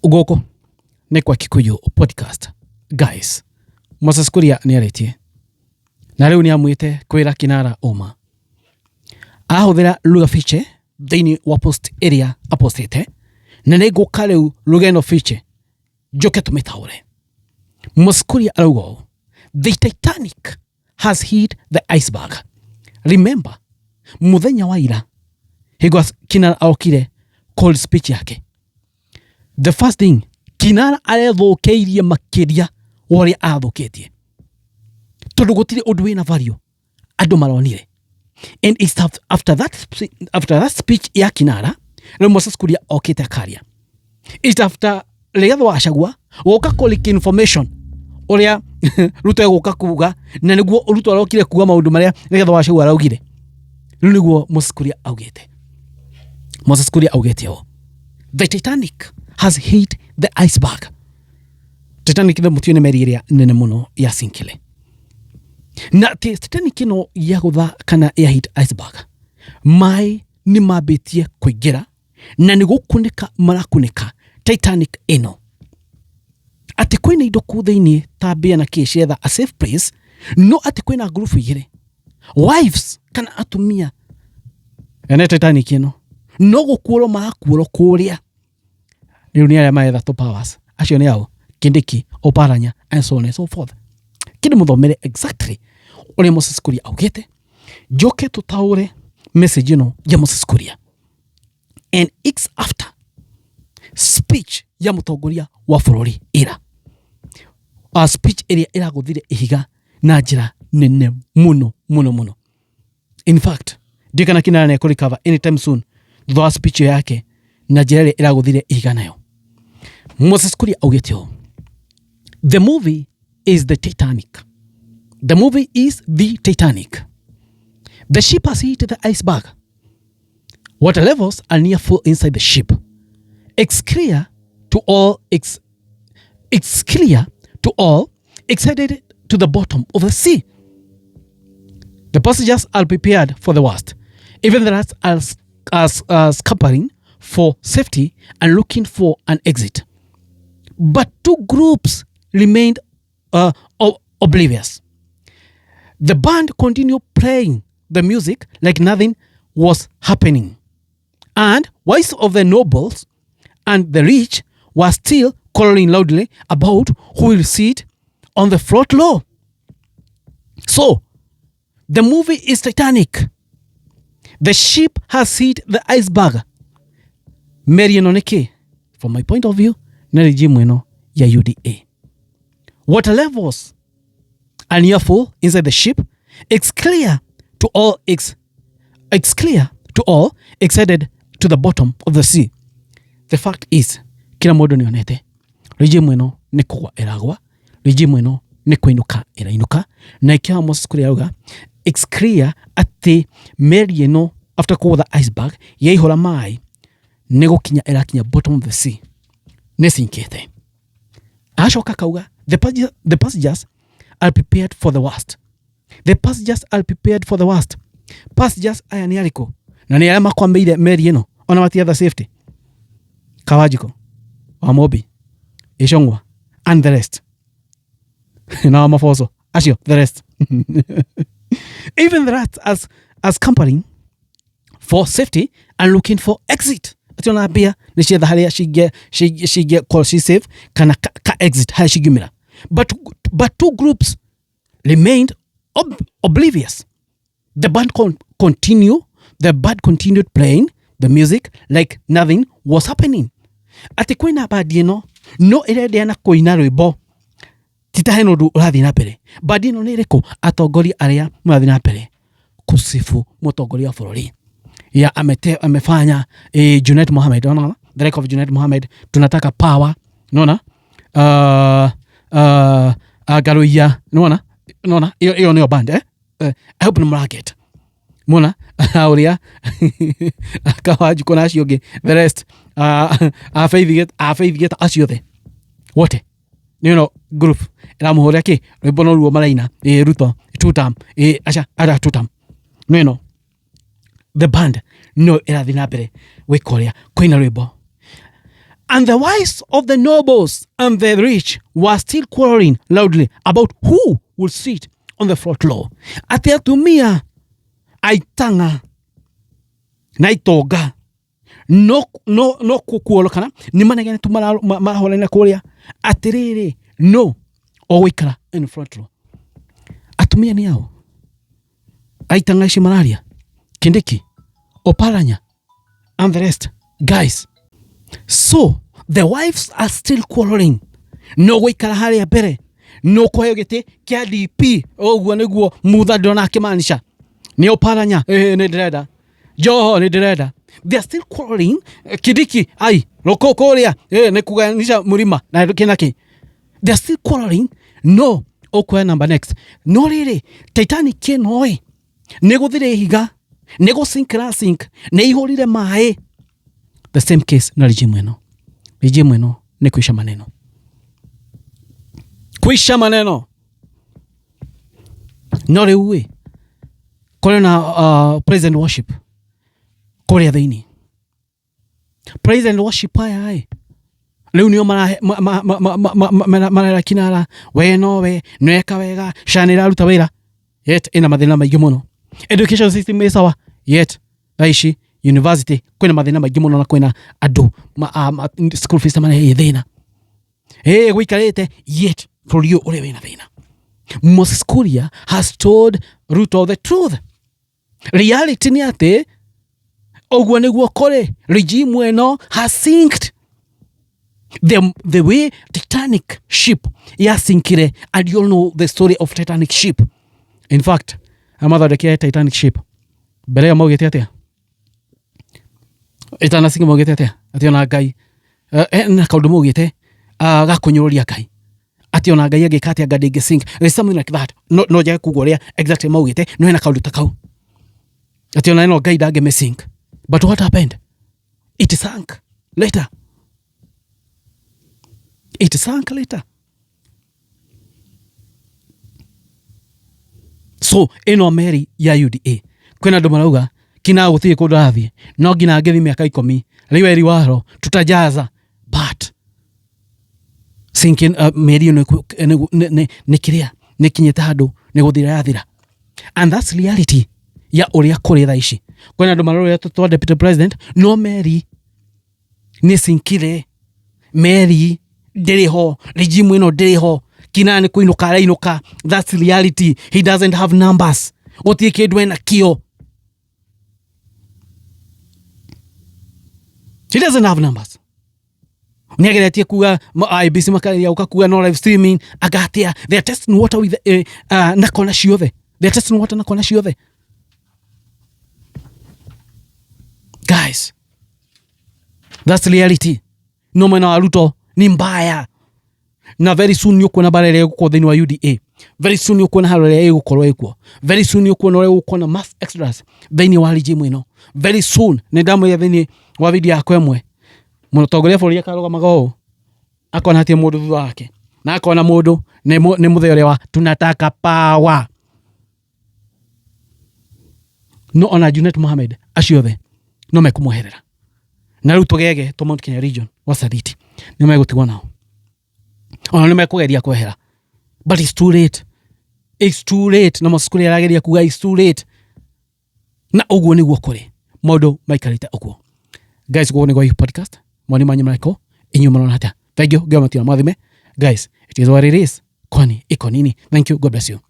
Gũkũ nĩ kwa Kikuyu Podcast. Guys, Moses Kuria nĩ arĩtie na rĩu nĩ amwĩte kwĩra kinara ũma. Ahũthĩra lugha fiche thĩinĩ wa post ĩrĩa apostĩte, na nĩ ngũka rĩu lugha ĩno fiche njoke tũmĩtaũre. Moses Kuria arauga ũũ: "The Titanic has hit the iceberg." Remember, mũthenya wa ira hingo Kinara okire cold speech yake, the first thing Kinara arethũkĩirie makĩria wa ũrĩa athũkĩtie, tondũ gũtirĩ ũndũ wĩna value andũ maronire. And it's after that speech ya Kinara rĩu Moses Kuria okĩte akaria. It's after Rigathi wa Gachagua gũka kũ leak information ũrĩa Ruto egũka kuga, na nĩguo Ruto arokire kuga maũndũ marĩa Rigathi wa Gachagua araugire. Rĩu nĩguo Moses Kuria augĩte. Moses Kuria augĩte ũũ: "The Titanic has hit the iceberg." Titanic nĩ mũtio, nĩ meri ĩrĩa nene mũno ya sinkile, na atĩ Titanic ĩno yagũtha kana ya hit iceberg, maĩ nĩ mambĩtie kũingĩra na nĩ gũkunĩka marakunĩka Titanic ĩno, atĩ kwĩna indo kũu thĩinĩ ta mbĩa na kĩ cietha a safe place, no atĩ kwĩna ngurubu igĩrĩ, wives kana atumia ene Titanic ĩno, no gũkuorwo marakuorwo kũrĩa. Rĩu nĩ arĩa maretha to powers, acio nĩ ao Kindiki, Oparanya and so on and so forth. Kĩndĩ mũthomere exactly ũrĩa Moses Kuria augĩte, njoke tũtaũre message ĩno ya Moses Kuria, and it's after speech ya mũtongoria wa bũrũri ira, a speech ĩrĩa ĩragũthire ihiga na njĩra nene mũno mũno mũno. In fact, ndikana Kinara nĩ recover anytime soon thutha wa speech ĩyo yake na njĩra ĩrĩa ĩragũthire ihiga nayo. Moses Kuria augĩte ũũ: "The movie is the Titanic. The movie is the Titanic. The ship has hit the iceberg. Water levels are near full inside the ship. It's clear to all it's headed to the bottom of the sea. The passengers are prepared for the worst. Even the rats are scampering for safety and looking for an exit. But two groups remained oblivious. The band continued playing the music like nothing was happening. And wives of the nobles and the rich were still quarreling loudly about who will sit on the front row. So, the movie is Titanic. The ship has hit the iceberg." Meri ĩno nĩ kĩ? From my point of view, nĩ regime ĩno ya UDA. "Water levels are near full inside the ship. It's clear to all it's headed to the bottom of the sea." The fact is, kila mũndũ nĩonete regime ĩno nĩ kũgwa ĩragwa, regime ĩno nĩ kũinũka ĩrainũka, na ikĩo Moses Kuria auga it's clear atĩ meri ĩno after kũgũtha iceberg yaihũra maĩ nĩ gũkinya ĩrakinya bottom of the sea, nĩ sinkĩte. Acoka akauga the passengers are prepared for the worst. The passengers are prepared for the worst. Passengers aya nĩ arĩkũ? Na nĩ arĩa makwamĩire meri ĩno ona matietha safety, Kawanjiko wa Mobi, Icũng'wa and the rest, na wa Maboco acio, the rest. "Even the rats as scampering for safety and looking for exit." Atĩ ona mbĩa nĩ cietha harĩa cingĩkorwo ci safe kana ka exit harĩa cingiumĩra. But two groups remained oblivious. The band continued playing the music like nothing was happening." Atĩ kwĩna bandi ĩno no ĩrendea na kũina rwĩmbo ti ta hena ũndũ ũrathiĩ na mbere. Bandi ĩno nĩ ĩrĩkũ? Atongoria arĩa marathiĩ na mbere kũsifu mũtongoria wa bũrũri ya amefanya Junet Mohamed, unaona, the like of Junet Mohamed, "Tunataka power," unaona, Garuia, unaona, unaona hiyo hiyo nĩyo band, eh? I hope nĩ mũraget mona ũrĩa Kawanjikũ na acio ũngĩ, the rest, a Faith Geta, a Faith Geta, acio othe wote nĩ ĩno group ĩramũhũrĩra kĩ rwĩmbo noruo maraina, ĩ Ruto two term, ĩ aca ara two term. No ĩno the band no ĩrathiĩ na mbere gwĩka ũrĩa kũina rwĩmbo. And the wives of the nobles and the rich were still quarreling loudly about who would sit on the front row. Atĩ atumia aitanga na itonga no no no kuoro kana nĩ manegene tu marahũranĩra kũrĩa atĩrĩrĩ no ũgũikara in front row. Atumia nĩ ao aitanga ici mararia Kindiki, Oparanya and the rest. Guys, so the wives are still quarreling. No gũikara harĩa mbere no kũheo gĩtĩ kĩa DP ũguo nĩguo mutha ndĩrona akĩmaanisha nĩ Oparanya, ĩĩ nĩ ndĩrenda Joho, nĩ ndĩrenda. They are still quarreling. Kindiki ai rũkũ kũrĩa, ĩĩ nĩ kuganisha mũrima na kĩ na kĩ. They are still quarreling no ũkuoya number next. No rĩrĩ Titanic ĩno ĩ nĩ gũthira ihiga, nĩ gũ sink ra sink, nĩ ihũrire maĩ. The same case na regime ĩno. Regime ĩno nĩ kuisha maneno, kuisha maneno. No rĩu ĩ kũrĩ na president worship kũrĩa thĩinĩ. President worship aya ĩ rĩu nĩo marera kinara, we nowe nĩweka wega, SHA nĩ ĩraruta wĩra yet ĩna mathĩna maingĩ mũno. Education system ĩ sawa yet thaa ici university kwĩna mathĩna maingĩ mũno na kwĩna andũ school fees marĩ thĩna ĩ gũikarĩte yet bũrũri ũyũ ũrĩa wĩna thĩna. Moses Kuria has told Ruto the truth. Reality nĩ atĩ ũguo nĩguo kũrĩ. Regime ĩno has sinked the way Titanic ship yasinkire, and you all know the story of Titanic ship. In fact, amathondekire Titanic ship mbere ĩyo maugĩte atĩa ĩtanasinga, maugĩte atĩa atĩ ona Ngai na kaũndũ maugĩte ga kũnyũrũria Ngai atĩ ona Ngai angĩka atĩa Ngai ndĩngĩ sink. There's something like that. No njage kuga ũrĩa exactly maugĩte, no hena kaũndũ ta kau atĩ ona ĩno Ngai ndangĩmĩ sink. But what happened? It sank later. It sank later. So ĩno meri ya UDA kwĩna andũ marauga kina gũtirĩ kũndũ arathiĩ, no nginya angĩthiĩ mĩaka 10 rĩu eri waro tutajaza, but sinking meri ĩno nĩ kĩrĩa nĩ kinyĩte handũ nĩ gũthira yathira. And that's reality ya ũrĩa kũrĩ thaa ici. Kwĩna andũ marauga twa deputy president, no meri nĩ sinkire, meri ndĩrĩ ho, regime ĩno ndĩrĩ ho. Kina nĩ kũinũka arainũka. That's reality. He doesn't have numbers. Gũtirĩ kĩndũ ena kĩo. He doesn't have numbers. Nĩ ageretie kuga IEBC makageria gũka kuga no live streaming agatia. They are testing water with na kona ciothe. They are testing water na kona ciothe. Guys, that's reality. No mwena wa Ruto ni mbaya, na very soon nĩ ũkuona bara ĩrĩa ĩgũkorwo thĩinĩ wa UDA. Very soon nĩ ũkuona haro ĩrĩa ĩgũkorwo ĩkuo. Very soon nĩ ũkuona ũrĩa gũkorwo na mass exodus thĩinĩ wa regime ĩno. Very soon nĩ ndamwĩra thĩinĩ wa video yakwa ĩmwe, mũtongoria bũrũri akarũgamaga ũũ akona hatirĩ mũndũ thutha wake, na akona mũndũ nĩ mũthee ũrĩa wa tunataka power. No ona Junet Mohamed acio othe no mekũmweherera, na rĩu tũgege twa Mount Kenya region wa Saditi nĩ megũtigwo nao, ona nĩ mekũgeria kwehera, but it's too late. It's too late. Na Moses Kuria arageria kuga it's too late, na ũguo nĩguo kũrĩ maũndũ maikarĩte ũguo. Guys, gũkũ nĩ gwa podcast mwani manyu marĩkũ inyuĩ mũrona atĩa? Thank you. Ngai matia mwathime. Guys, it is what it is. Kwani iko nini? Thank you. God bless you.